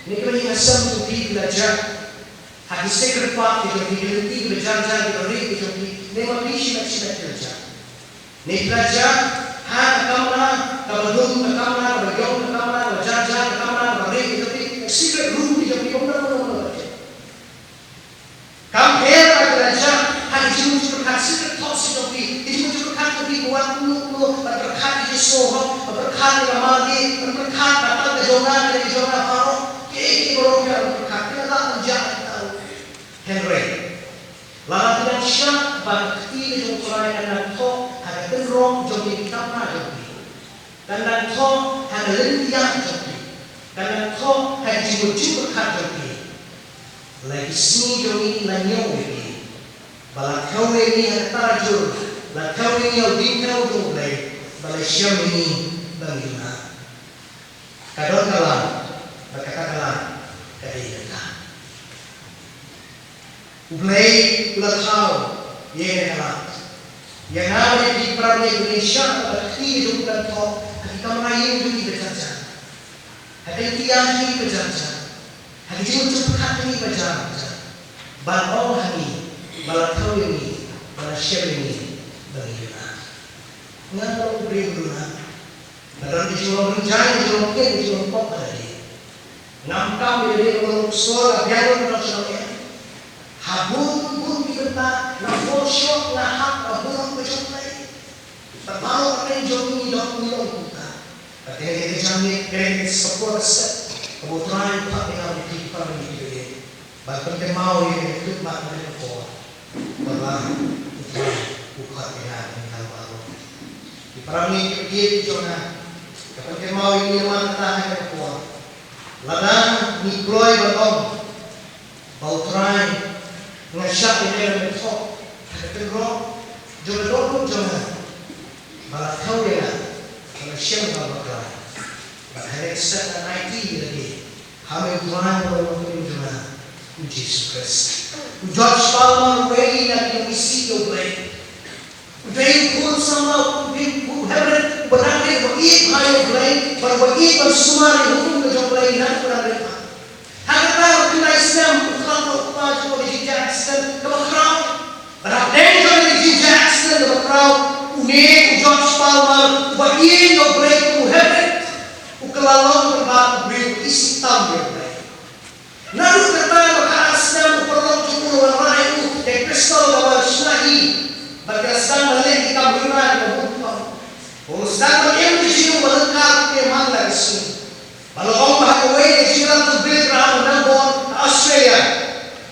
ne kiba ïeit, nga sngew phi la jah ha ki secret part ki jong phi, ki lynti kiba jar jar, kiba rieh ki jong phi, ne ma phi shimet shimet phi la jah. Ne phi la jah ha ka kamra kaba dum, ka kamra kaba ïong, ka kamra kaba jar jar, ka kamra kaba rieh ki jong phi, ka secret room ki jong phi, kumno kumno kumno. Kam pher ba phi la jah ha ki jingmut jingpyrkhat, secret thoughts ki jong phi, ki jingmut jingpyrkhat jong phi, ba wan kumno kumno ban pyrkhat ïa ki jingsngew hok, ban pyrkhat ïa ka marlieh, ban pyrkhat ba tang ka jong nga ka dei ka jong nga baroh, kiei kiei baroh phi ban pyrkhat, phi lah ban jah ha kita ruh. Hynrei lada phi dang shah ba ka kti ka jong U Trai kan nang thoh ha ka kynroh jong phi, ki kamra jong phi. Kan nang thoh ha ka lynti jong phi. Kan nang thoh ha ka jingmut jingpyrkhat jong phi. La ki sngi jong ngi la ñiew ïa ngi, ba la thew ïa ngi ha ka tarajur, la thew ïa ngi ha u diengthew jong U Blei, ba la shem ïa ngi ba ngi ïoh. Ka don ka lam, bad kata ka lam ka dei kata. U Blei u la thaw ïa kane ka lad. Ïa nga bad ïa phi para bangeit, ngin shah ba ka kti ka jong u kan thoh ha ki kamra ïing jong ngi ba jar jar, ha ka lynti jong ngi ba jar jar, ha ki jingmut jingpyrkhat jong ngi ba jar jar, ban ong ha ngi ba la thaw ïa ngi, ba la shem ïa ngi ba ngi ïoh. Nga long u briew u duna. Nga don ki jinglong rynjai, ki jinglong kieng, ki jinglong pop ha lade. Ngam kam ïa lade ban long sor, nga biang ruh ban long shnong em. Ha bun bun ki bynta nga fall short, nga hap ha burom ka jong U Blei. Bad baroh hapdeng jong ngi ngi don, ngi long kumta. Bad kane ka jingmut, kane ka support set kaba U Trai u khot ïa nga bad ïa phi, ki para bangeit kiba ïeit. Ban pynkynmaw ïa kane ka khmat, kane ka por. Ba la U Trai u khot ïa nga, ïa nga baroh. Ki para bangeit kiba ïeit ki jong nga, ka pynkynmaw ïa ngi namar kata ha kane ka por. Lada ngi kloi ban ong ba U Trai, nga shah ïa me ban thoh ha ka kynroh jong ka dohnud jong nga, ba la thaw ïa nga, ba la shem ïa nga ba bakla. Bad ha kane ka step ngan aiti ïa lade ha me U Trai, U Nongpynim jong nga, U Jisu Khrist. U George Palmer, uwei na ki nongmihsngi ïa U Blei, u dei u khun samla, u dei u hynmen, uba dang rit, uba ïeit bha ïa U Blei, bad uba ïeit ban sumar ïa ka hukum ka jong U Blei naduh u dang rit bha. Ha kata ka khyndai snem u khlad noh u kpa jong u ha ka jingjia accident kaba khraw. Bad hapdeng jong ka jingjia accident kaba khraw, une u George Palmer, uba ïeit ïa U Blei kum u hynmen, u kylla long u ban ong ba u briew uba isih tam ïa U Blei. Naduh kata kaba khatar snem u paralok jong u u la wanrah ïa u da ka pistol kaba shna hi. Bad ki la sdang ban leh ki kam rynna kiba bun. Ba u sdang ban im ka jingim ba lyngkar kumne man la ka sngi. Ba la ong ba ha kawei ka jingïalang jong u Billy Graham u Melbourne ha Australia.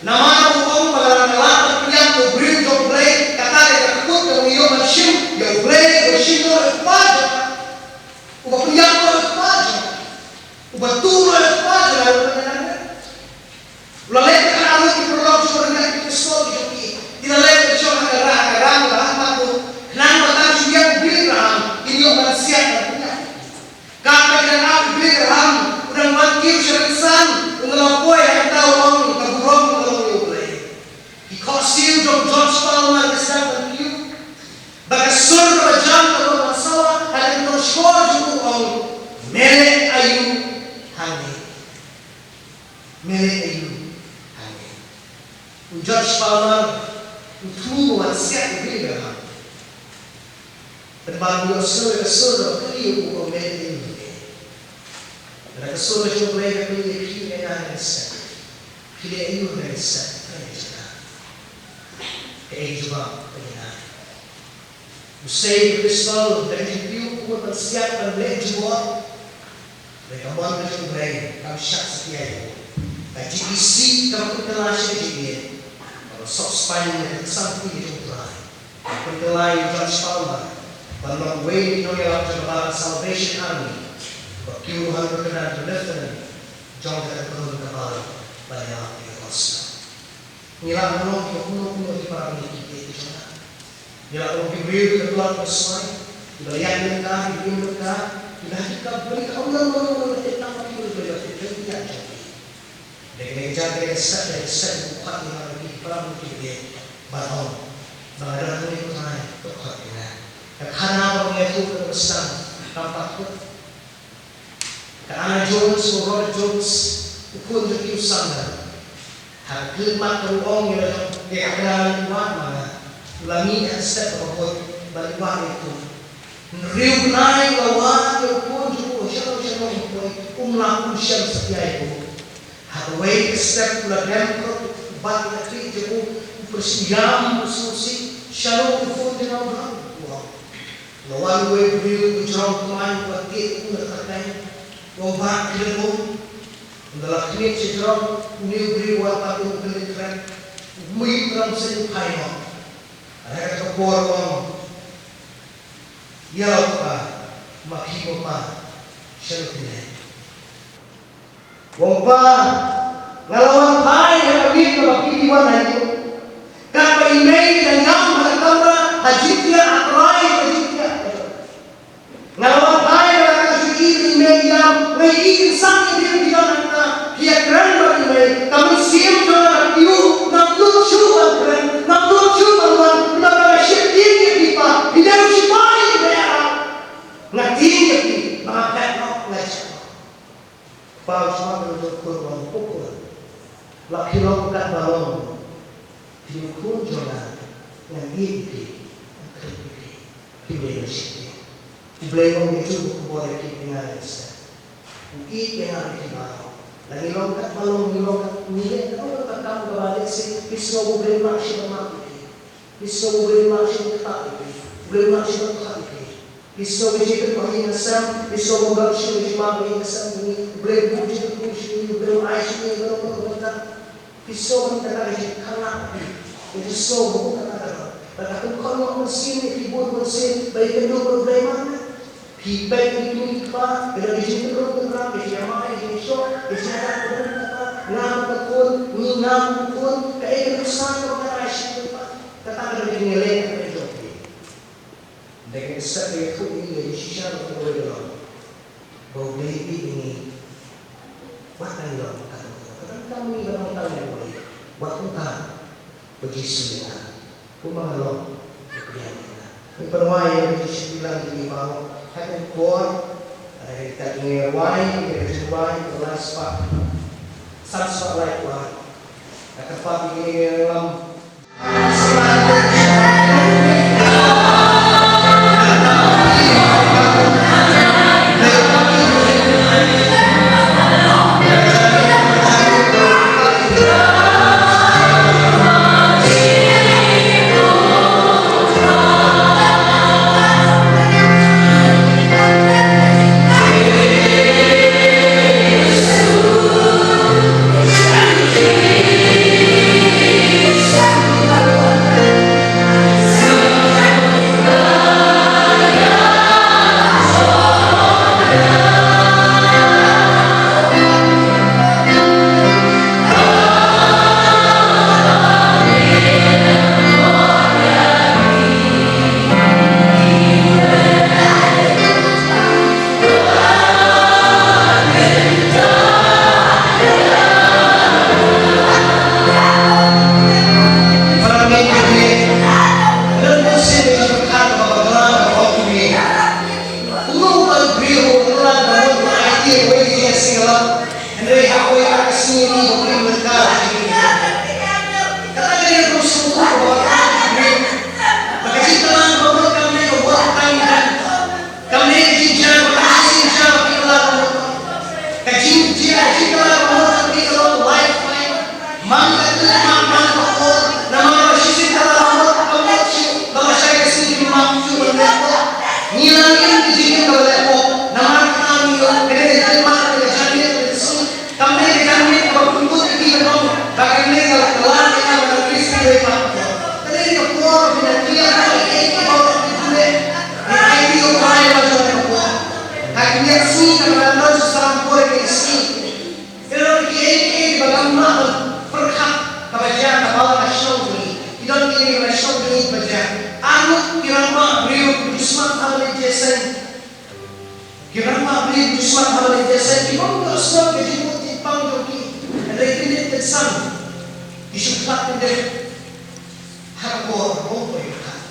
Namar ba u ong ba nga la, nga la pynïap ïa u briew jong U Blei, kata ka dei ka kput kaba ngi ïoh ban shim ïa U Blei, ban shim noh ïa u kpa jong nga. Uba Wat tu lo ya pa jala lo na na. La leh ka aro ki prolog jong ka ki pistol ki jong ki. Ki la leh ka jong ka ra ka ra ka ha ma tu. Nang ba tang shu yang Billy Graham, ki ïoh ban siat ban punya. Ka ka dang ap Billy Graham, u dang wan kiew sha ri san, u la poi hangta u ong ka burom u ong ïa U Blei. Ki khohsiew jong George Palmer ki sdang ban kiew. Ba ka sur kaba jan ka long ban sawa ha ka nongshkor jong u ong, me leh aïu hangne. Me leh aïu hangne. U George Palmer u thmu ba wan siat ïa Billy Graham. Pynban u ïohsngew ïa ka sur kaba kylli ïa u, me leh aïu hangne. Lada ka sur ka jong U Blei ka kylli ïa phi, me leh aïu hangne. Phi leh aïu hangne, hangne jaka. Kaei ka jubab ka ngi ai. U sei ka pistol, da ka jingkiew u mut ban siat ban leh jubor. Hynrei ka mon ka jong U Blei kam shah satia ïa u. Ka jingisih kam pynkylla sha ka jingïeit. Kaba sop spine na ka ksang kti ka jong U Trai. Ka pynkylla ïa u George Palmer ban long uwei na ki nongïalap jong ka balang Salvation Army. Ba kiew ruh hangno ka lieutenant jong ka kynhun ka balang ban ïalap ïa ka gospel. Ngi lah ban long kiba kumno kumno ki para bangeit ki jong nga. Ngi lah ban long ki briew kiba tlot kiba swai, kiba la ïaid lyngkha, kiba im lyngkha, kiba ha ki kam pynlong kumno kumno kumno te tang ma ki briew kiba ïaid lyngkha jong ki. Dei kane ka jaka ka step, ka step u khot ïa nga ki para bangeit ki ban ong ba nga don hangne Trai, to khot ïa nga. Ka khana ba nga ïathuh ka ba sdang kam pat kut. Ka Anna Jones, u Robert Jones, u khun jong ki u Samuel. Ha ka khlieh mat ka u ong ïa la jong, ïa ka kynhun u wad ma nga. U la mih ha ka step kaba kut, bad u wad ïa u khun. Hynriew bnai u la wad ïa u khun jong u, shano shano u poi, um lah ban shem satia ïa u. Ha kawei ka step u la dem khut, u bat ïa ka khlieh jong u, u pyrshah ïam, u sngewsih, shano u khun jong nga u don, u ong. La wan uwei u briew u jrong kmaiñ uba tied u na ka kyrteng, u ong, "Bah, khie leit um." Ynda la khmih sha jrong, une u briew u wan pat u kyndit kren, u mih u thrang sha u phai noh. Ha kata ka por u ong, "Ïa u pa, ma phi ko pa, shano phi leit?" U ong, "Pa, nga la wan phai ha ka miet kaba phi wan ha ïing. Katba i mei i dang ïam ha ka kamra, ha jingthiah, ha trai ka jingthiah. Nga la wan phai ha ka jingthiah, i mei i ïam, nga i i insang i dien ki don hangta, phi ïakren bad i mei, ka mynsiem jong nga ka kiew, ngam nud shuh ban kren, ngam nud shuh ban wan, namar nga sheptieng ïa phi pa, phi dei u shipai i mei ïa nga. Nga tieng ïa phi, ba nga phet noh, nga jop noh." Kpa u smat u la jong u khun u ong, "Ko khun, la phi long katba long, phi dei u khun jong nga, ngan ïeit ïa phi, ngan kren ïa phi, phim dei ban sheptieng. U Blei u ong ïa u ba khubor ïa phi, ïa nga ïa ka step. U ïeit ïa nga ïa phi baroh. La ngi long katba long, ngi long kat, ngi leh katno katno ka kam kaba lehse phi sngew ba U Blei um lah shuh ban map ïa phi." Phi sngew ba U Blei um lah shuh ban ktah ïa phi, U Blei um lah shuh ban khot ïa phi. Phi sngew ba jingpynpoi ïing ha sem, phi sngew ba U Blei um lah shuh ban map ïa ka sem jong ngi, U Blei um buh jingpynpoi sha ngi, U Blei um ai sha ngi ïa kano kano ka bynta. Phi sngew ba kata ka jingkhanglad ïa phi, phi sngew ba kata ka, ba ka pynkhot noh mynsiem ïa phi bun mynsiem, ba ïakynduh bad U Blei map ïa phi. Phi peit ïa ki kmie ki kpa, ka don ka jingpynrung pynrang, ka jingïamai, ka jingshoh, ka jingïada, ka don kata, ngam ka khun, ngi ngam ka khun, kaei ka nuksan kaba ka rai sha ngi pat. Kata ka don ka jingïaleh ka jong phi. Dei ka step ka ïathuh ïa ngi ïa ka shisha ka kawei ka long ba U Blei u ïeit ïa ngi. Wat la ngi long katno katno, katno katno ngi ba long tang ïa U Blei. Wat kumta ba U Jisu u ong, kumba nga long, pdiang ïa nga. Ngi pynwai ïa U Jisu, pdiang ïa ngi baroh ha kane ka por. Lada ka dei ka jingïarwai, ka dei ka jingwai, ka lai spah, san spah lai kwai. Ka kyrpad ïa ngi, ngi ïalam. Namar kata ngi ïoh ka dei ka jingmut ka jingmut ka jingmut. Kam dei ka jingmut kaba pynmut ïa ki ban ong ba ka dei ka la ka la ka la ka la ka la. Ka dei ka por ba ngi ïa ki ïa ki ba ki pule. Ngi ai ki ïoh ka ïoh ka por. Ha ki ïa sngi ka la ka la sa por ki sngi. Ka don kiei kiei ba lam mah ban pyrkhat kaba jia kaba la ka shong jong ngi. Ki don kiei kiba shong jong ngi ba jia. Arngut ki rangbah briew ki smat ha lade jingïaseng. Ki rangbah briew ki smat ha lade jingïaseng. Ki bym ïohsngew ka jingmut jingpang jong ki. Hynrei ki leit ki san. Ki shu khlad kyndit. Ha ka por bym ïoh khlad.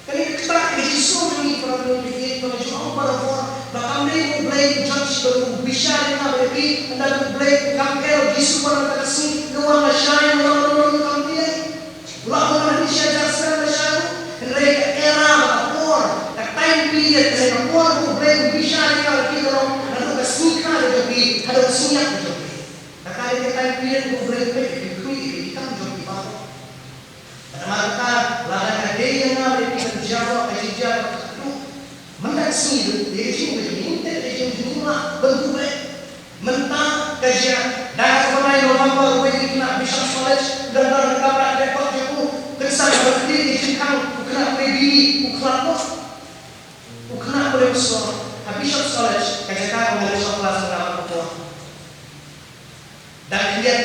Kane ka ktah ka jingsngew jong ngi para bangeit, para jong ngi para bor, ba kam dei U Blei u judge ba u bishar ïa nga bad ïa phi, ynda U Blei u kam ïa u Jisu para ka sngi, u wan lashai, u wan lashai, u kam dei. U la wan lashai jar snem lashai, hynrei ka era, ka por, ka time period, ka por ba U Blei u bishar ïa nga bad ïa phi, ka long naduh ka sngi kha ka jong phi haduh ka sngi ïap ka jong phi. Kata ka dei ka time period ba U Blei u peit ïa phi, u kam jong phi baroh. Namar kata, lada ka dei ïa nga ba dei ban jia noh ka jingjia kaba khatduh, mynta ka sngi ruh, dei ka jingmut ka jingmut, dei ka jingmut ka jingmut ban buh beit. Mynta ka jia, da ka kynmaw November, uwei na ki khynnah Bishop's College, u dang don ha ka kamra record jong u, kynsan ba kynsan ka jingkhang, u khynnah pule biri, u khlad noh. U khynnah pule pistol, ha Bishop's College, ka jaka ba nga leit shong klas mynta ka por. Dang khyndiat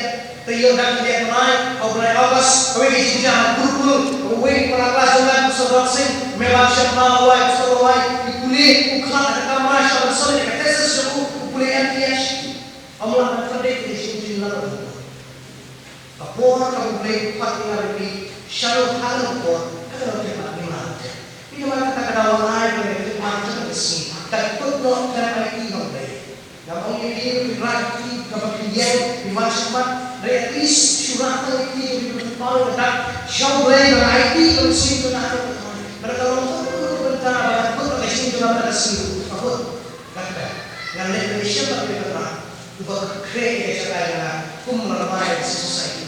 taïew, dang khyndiat bnai, ha u bnai August, kawei ka jingjia ha Kurnpung, kawei ka para klas jong nga, u Sir Rod Singh, me wan shim ma u wai, u Sir wai, u pule, u khlad ha ka kamra, shah ban submit ka thesis jong u, u pule M Th. Ym lah ban predict ka jingjia la. Ka por kaba U Blei u khot ïa nga bad phi, shadow ha ka por, ha ka por kaba ngim lah ban predict. Phi namar kata ka daw ai ba ka khmat jong ka sngi, ka kut noh ka ai ki nong dei. Ngam ong ïa phi, phi rah ïa ki kaba phi ïeng, phi wan shakhmat, hynrei at least shu rah tang ïa ki, phi pynpaw ïa ka dak sha U Blei ba ai ki kaba shisien ka dak. Bad ka long kut kut bynta ba ka kut ka shisien ka dak ka shisien ka kut. Kata ngan leh ban ïashem bad phi ba rah, uba khreh ïa ka jaka ïa nga kum rangbah ïa ka society.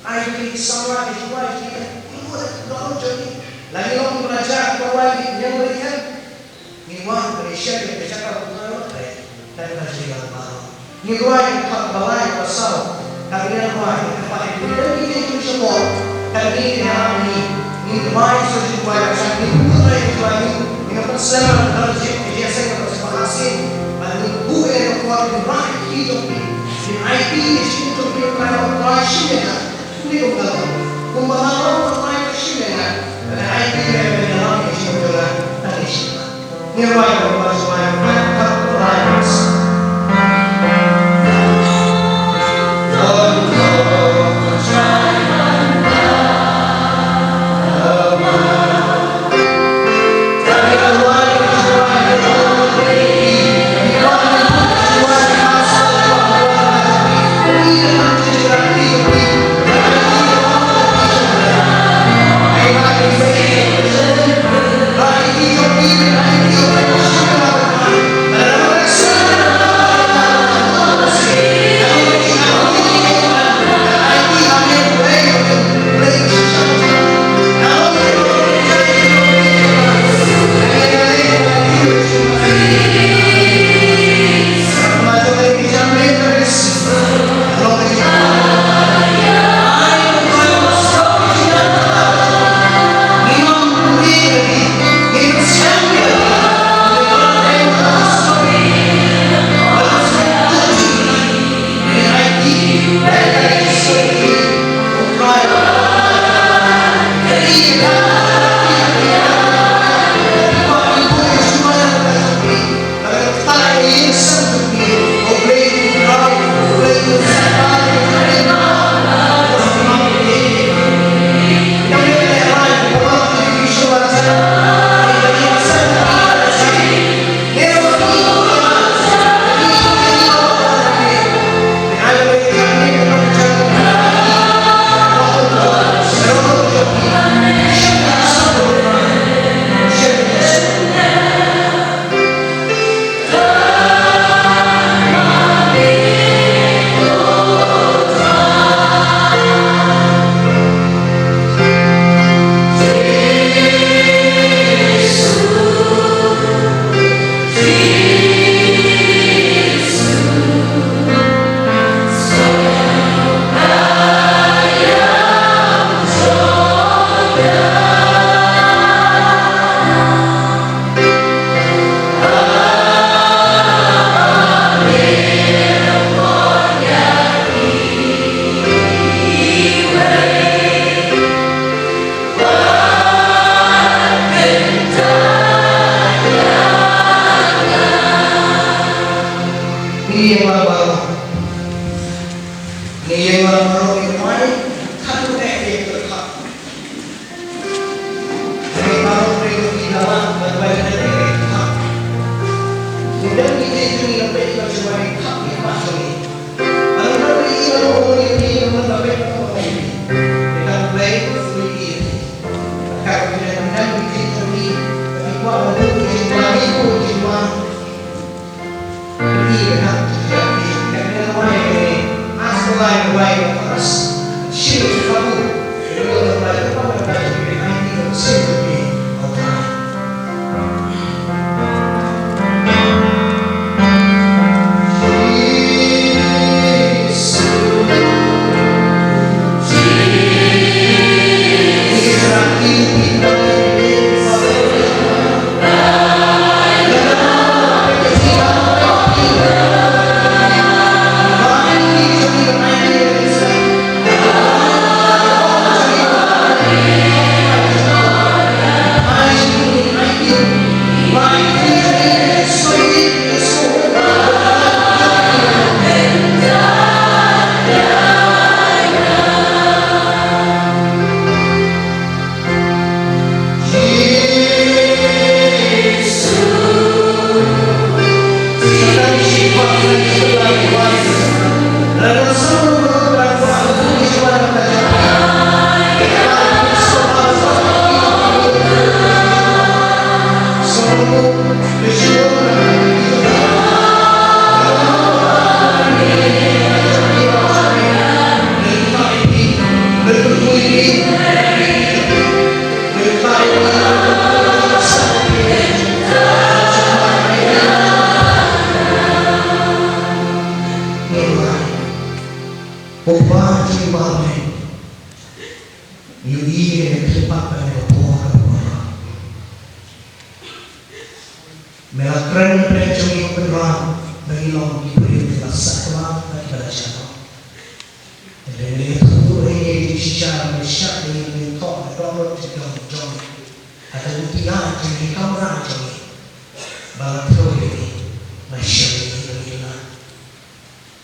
Ai ki samla ki jubab ki, ki mut da hok jong ki. La ngi long ki bla ja ki rwai ki ñiang bri kan. Ngi wan ba ngi shem ïa ka jaka ba ngi rwai. Ka dei ka jingïalang baroh. Ngi rwai ka khot ba lai ba saw. Ka ngi rwai ka khot ba ngi rwai ki jingïalang baroh. Ka ngi rwai ngi rwai sa jingïalang ba saw. Ngi rwai ka jingïalang ngi. Ngi rwai ka slem ba ngi rwai ka jingïalang ba saw. Ngi buh ïa ka khot ngi rwai ki jong ngi. Ngi ai ki jingïalang jong ngi ba ngi rwai shisha. Ni kumta, kumba nga long ka trai ka shim ïa nga, ka ai phi ïa nga ïa nga ka shim ïa nga, tang ïa shim. Ni rwai ka ba shwai ka ka ka rai. Ïa nga baroh. Ngi ïa nga baroh ïa wai, kham eh ïa ka khap. Ngi baroh ïa ki dawa, ban wai ïa ka khap. Ngi dang ngi dei jong ngi la peit la jong wai khap ïa ka jong ngi. Ano ka ri ïa nga ïa ngi ïa nga la peit la jong ngi. Ïa ka play free ïa ngi. Ka ka ngi dang ngi dei jong ngi, ka ngi kwah ban dei jong ngi, ka ngi kwah jong ngi. Ko Pa jong ngi ba ha bneng, ngi ïohi ïa kane ka khyllipmat ba ngi la poi ha ka por. Me la kren pdeng jong ngi, Ko Trai, ba ngi long ki briew kiba sah kaba, kiba la jam. Te lei lei, to to ïa ngi jingshisha, me shah ïa ngi, me thoh ïa ka dohnud jong ngi, jong ngi. Haba ngi ïaid jong ngi, kamra jong ngi. Ba la thro ïa ngi, ba shah ïa ngi, ba ngi la.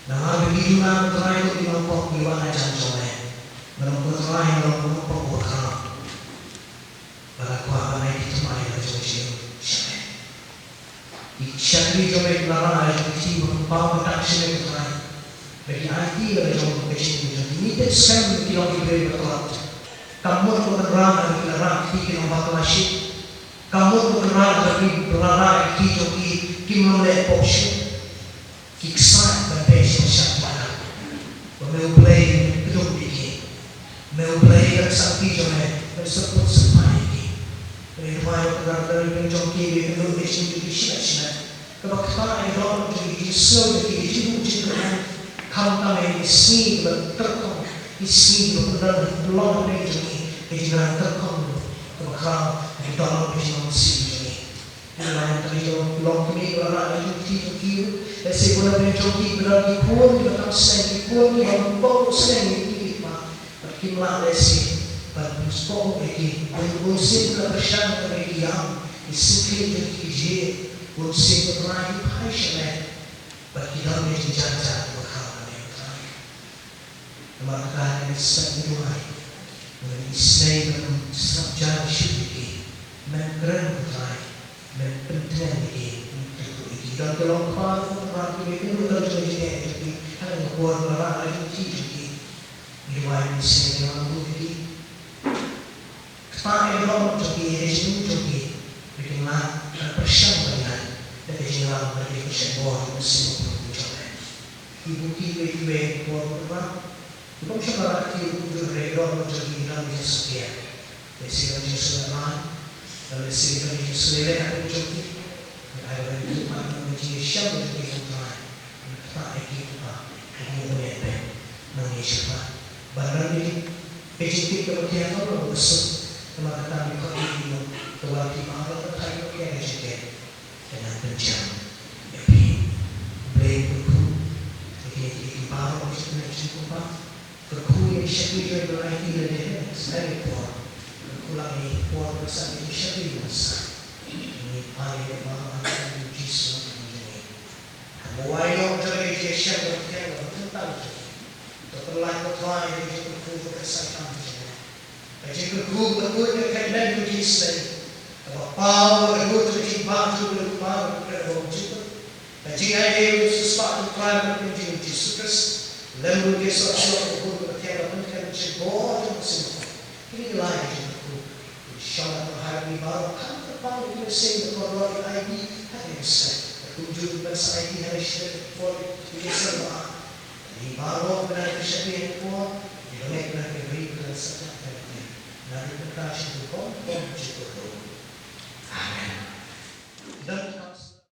Namar ba ngi duna, Ko Trai, ko ki nongpop ngi wan hajan jong me. Nga long Ko Trai, nga long nongpop ba khraw. Ba la kwah ban ai ki thymmai la jong ka jingim sha me. Ki shakri jong me ki la rah la jong ka jingim, ba kum pau ba tang sha me, Ko Trai. Ba ki aiti la jong ka jingim jong ki. Ngi tip skhem ki long ki briew ba tlot. Kam mut ba kan rah la ki la rah ki, ki long bakla shuh. Kam mut ba kan rah la ki, ba la rah ki jong ki, kim long leh pop shuh. Ki ksaid ban peit sha ka shah ba la. Ba me U Blei me kdup ïa ki. Me U Blei ka ksangti jong me, me syrput syrpai ïa ki. Me duwai ba ka dar dar jong ki, me kynduh ïa ki jong ki sha sha. Kaba ktah ïa ka dohnud jong ki, jingsngew jong ki, ki jingbuh jingkyrmen. Khamtam ïa ki sngi ba tyrkhong, ki sngi ba pynlong, pynlong ha pdeng jong ki, ka jingrwai tyrkhong. Kaba khraw, ka dohnud ka jinglong sih jong ki. Ki la ïa ka jong ki long kmie, ki la rah la jong ki jong ki. Lehse ko na pdeng jong ki, ki la ki khun, ki la tam seng, ki khun, ki la bym bok seng, ki ki pa. Bad kim lah lehse ban pynspah ïa ki. Bun bun sien ki la pyrshang ban ïa ki ïam, ki sngewkhia jong ki ki jhieh. Bun sien ki la ki phai sha leh. Bad ki don ïa ki jynjar jynjar kiba khraw na pdeng Trai. Namar kata ngi sngewbha duwai. Ngi isynei ban sngap jan shuh ïa ki. Men kren Ko Trai. Men pyntngen ïa ki. Men kyntu ïa ki. Don ki long kpa, don ki kyntu, don ki jingeh jong ki. Hynrei ka por ba la rah la jong ki jong ki. Ngi duwai ngi isynei ban ïa ki. Ktah ïa ka dohnud jong ki, ïa ka jingim jong ki. Ba kin lah ban pyrshang ban ïaid da ka jingïalam bad ïa ka shenbor ka sngewbha jong me. Kiwei kiwei kiwei ki bor ba ki bym shym la rah ki, hynrei ka dohnud jong ki ki don ka jingsatia. Lehse ka don ka jingsngewlehrain, lehse ka don ka jingsatia ha ka jong ki. Ngi ai ba ka jingmut ka jingïashem jong ki, Ko Trai. Ngi ktah ïa ki, Ko Pa, ïa ki, Ko Pa, nang ïa ki, Ko Pa. Ban don ïa ki jingtip kaba khia, kaba long kaba suk. Namar kata ngi khot ïa ki, Ko, ka wan ki baroh, ka thait kaba khia ka jingtip. Te ngan pynjah ïa phi. Blei kyrkhu ïa kine ki, ïa ki baroh ki jingkyrkhu, Ko Pa. Kyrkhu ïa ki shakri jong ngi ba la ïaid ïa ka por. Kyrkhu lang ïa ki por ba sa ïa ki shakri ba sa. Ngi pan ïa ki baroh ha ka kyrteng u Jisu u Trai jong ngi. Haba wai ïoh jong ngi Shisha ba ka thiang ba ka thymmai jong ki. To pynlait ko Trai ïa ka jingkyrkhu ba ka saitang jong ki. Ka jingkyrkhu ba ka kut ka kait lem ïa ki shisha. Kaba paw ba ka kut ka jingbha jong ka kut ba ka kut ka kut. Ka jingainguh ka jingsiewspah jong u Trai bad u Jisu Khrist. Lem bad ki soh soh ka kut ka thiang ka pynthikna ka jingkyrkhu jong ka sngewthuh. Kine ki lai ka jingkyrkhu. Sha la ka hai ngi baroh kham kyrpang ïa ki mynsiem ba kordor ïa I D ha ka ïing seng. Kumjuh ban sa I D ha ka shynrang ka por ïa ki seng ba. Ngi baroh ban ai ka shakri ha ka por ïa ka leit na ka ri ka la sa ka ka ri. Na ka kyrteng Jisu Khrist. Amen. Dan